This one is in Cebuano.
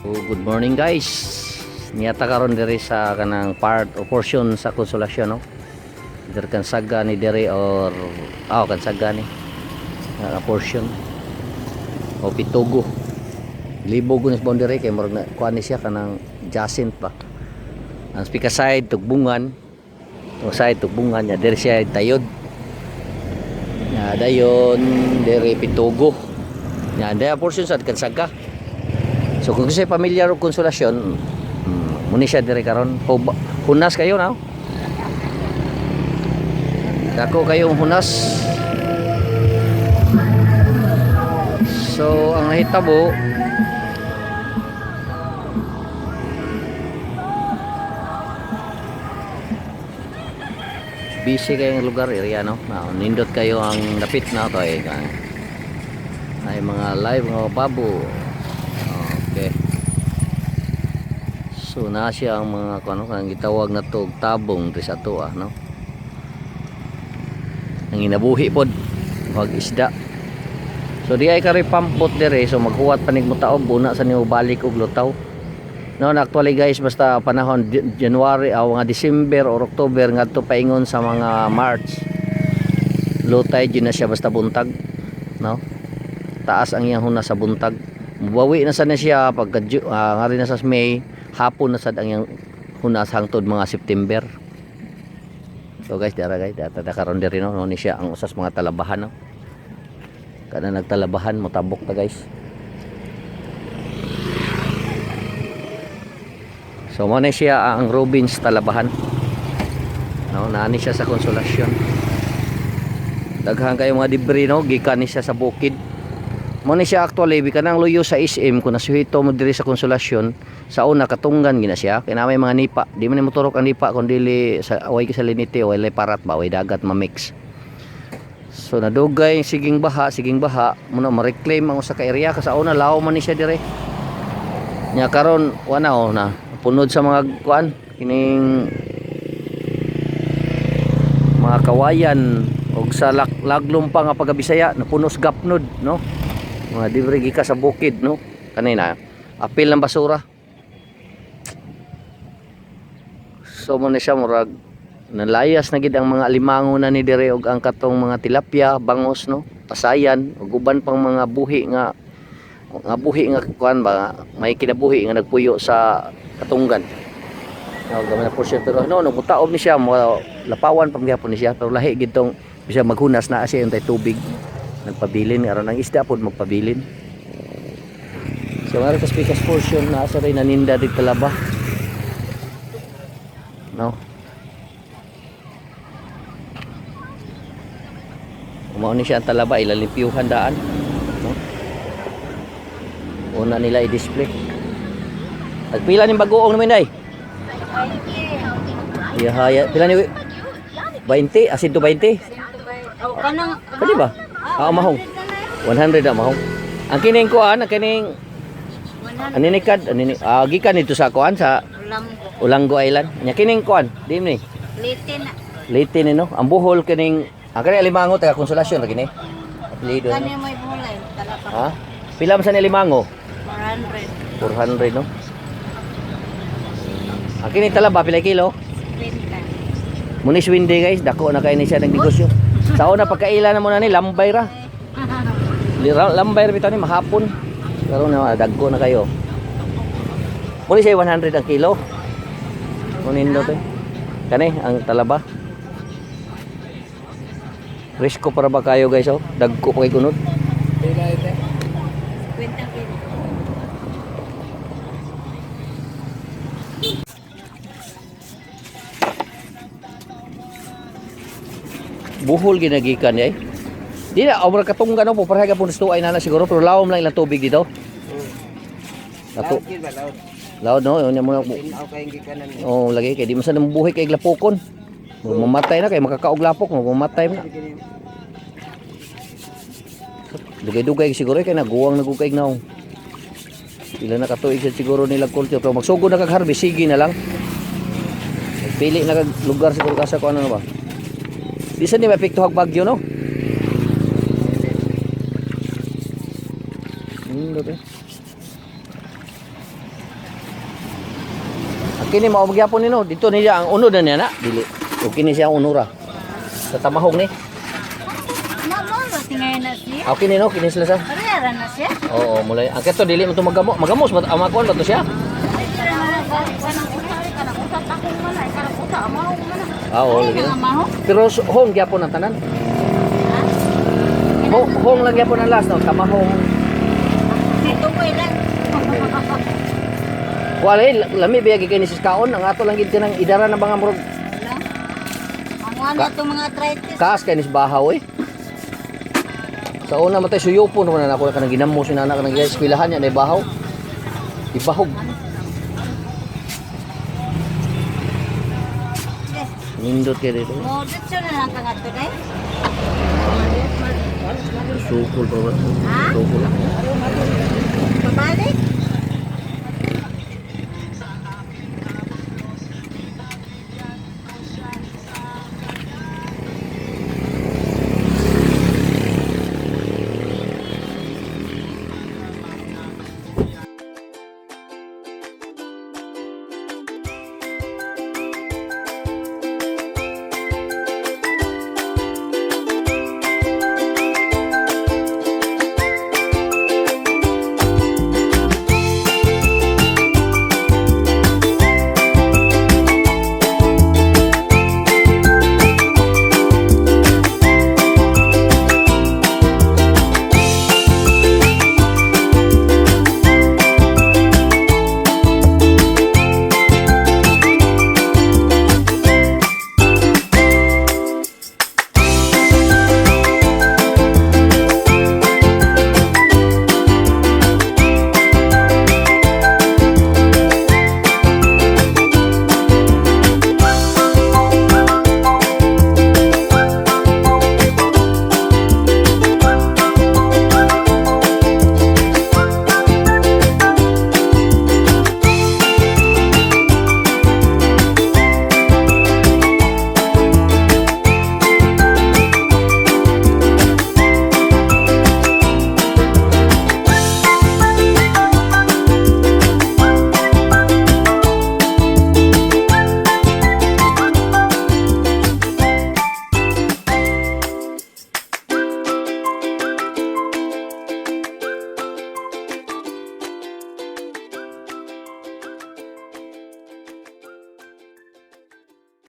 So, good morning, guys. Niyata karon diri sa kanang part o portion sa Konsolasyon, no. Diri Kansaga ni diri or Kansaga ni. Nga portion. O Pitugo. Libog ko ni sa boundary kay murag na kuan ni siya, kanang adjacent ba. Ang speaker side Tugbungan. O side Tugbungan niya diri siya tayod. Nya dayon diri Pitugo. Nya daya portion sa Kansaga. So kung gusto pamilyar og Konsolasyon, muni siya diri karon. Hunas kayo na. Dako kayong hunas. So ang nahitabo, busy kayong lugar area, no. Na nindot kayo ang lapit na to eh. Ay mga live nga babo. Okay. So na siya ang mga kuno kang gitawag na to og tabong diri sa ato, no. Ang inabuhi pod wag isda. So di ay kari pump boat dire, so maghuwat panig mo taob una sa nimo balik og lutaw. No, na actually, guys, basta panahon January o mga December or October ngadto paingon sa mga March. Low tide yun na siya basta buntag, no? Taas ang iyang hunas sa buntag. Mubawi na sa na siya pagka ngari na sa May, hapon na sad ang iyang hunas hangtod mga September. So guys, dara guys, data ta karon diri, no, no ni siya ang usas mga talabahan, no. Kana nagtalabahan mo tabok ta, guys. So mo na siya ang Robins Talabahan. No, naani siya sa Konsolasyon. Daghan kayo mga debris, no, gikan ni siya sa bukid. Mo ni siya actually bikan ang luyo sa SM kung nasuhito mo diri sa Konsolasyon, sa una katunggan gina siya kay na may mga nipa. Di man nimo turok ang nipa kung dili sa away salinity o walay parat ba, way dagat ma-mix. So nadugay siging baha muna ma-reclaim ang usa ka area kasi sa una law man ni siya dire. Nya karon wala oh na punod sa mga kuan kining mga kawayan og sa laglom pa nga pagabisaya napuno sa gapnod, no, mga debris gika sa bukid, no. Kanina apil ng basura. So mo na siya murag nalayas na gid ang mga alimango na ni dire og ang katong mga tilapia, bangos, no, pasayan ug uban pang mga buhi nga kuan ba, may kinabuhi nga nagpuyo sa katunggan. No, gamay na portion pero no no mutaob ni siya, mo lapawan pa gyapon ni siya, pero lahi gid tong bisag maghunas na siya yung tay tubig nagpabilin aron ang isda pod magpabilin. So nga sa speakers portion na sa rin naninda dito talaba, no. Mao ni siya ang talaba, ilalimpyuhan daan, no. Una nila i-display. At pila ning bagoong naman day? Iya, pila ni 20, asin to 20. Oh, kanang Pwede ba? Ah, mahong. 100 na mahong. Ang kining kuan, ang kining aninikad, anini gikan nito sa kuan sa Lamgo. Olango Island. Nya kining kuan, di ni. Lite na. Leyte ni, no. Ang buhol kining ang kani alimango taga Konsolasyon ra kini. Apelyido, Kani no. may bulay talapa. Ha? Pila man sa ni alimango? 400. 400, no. Ang kining talaba pila kilo? 50. Munis Windy, guys, dako na kayo ni siya ng negosyo. Sa una pagkaila na muna ni lambay ra. Lambay ra bitaw ni mahapon. Karon na dagko na kayo. Muni siya 100 ang kilo. Kunin do to. Kani ang talaba. Risko para ba kayo, guys, oh? Dagko pa kay kunod. 50 kilo. Buhol ginagikan eh. Di na obra katunggan no, pareha ka po ay na siguro pero lawom lang ilang tubig dito. Ato. Laot yun ba? Laot. Laod, no, yun mo na. Tinaw kayong gikanan mo. Oh, lagi kay di man sa nabuhi kay glapokon. Mamatay na kay makakaog lapok, mamatay na. Dugay-dugay siguro kay naguwang nagugay naong. Pila na katuig sa siguro nila culture pero magsugod na kag harvest, sige na lang. Pili na kag lugar siguro ka sa kung ano na ba. Di sa ni maepekto hag bagyo, no? Dote. Ang kini mao magyapon nino dito niya ang unod na niya na dili. O kini siya ang unura. Sa tamahong ni. Ma mo ba tingay na siya? Ah, kini no, kini sila sa. Parera na siya. Oo, mulay. Ang kato dili mo to magamo, magamos ba ang makuan ba to siya? Ah, oo, lagi na. Pero home gyapon ang tanan. Home lang gyapon ang last no, tamahong. Wala eh, lami biya kay ni kaon ang ato lang gid kanang idara na mga murag Ang ano to mga arthritis. kaas kay ni bahaw eh. Sa una matay suyupon ko na nako kanang ginamo si nana kanang eskwelahan niya na bahaw. Ibahog. Nindot kay dito. Mo dito na lang ka nga today. Sukol pa ba? Sukol.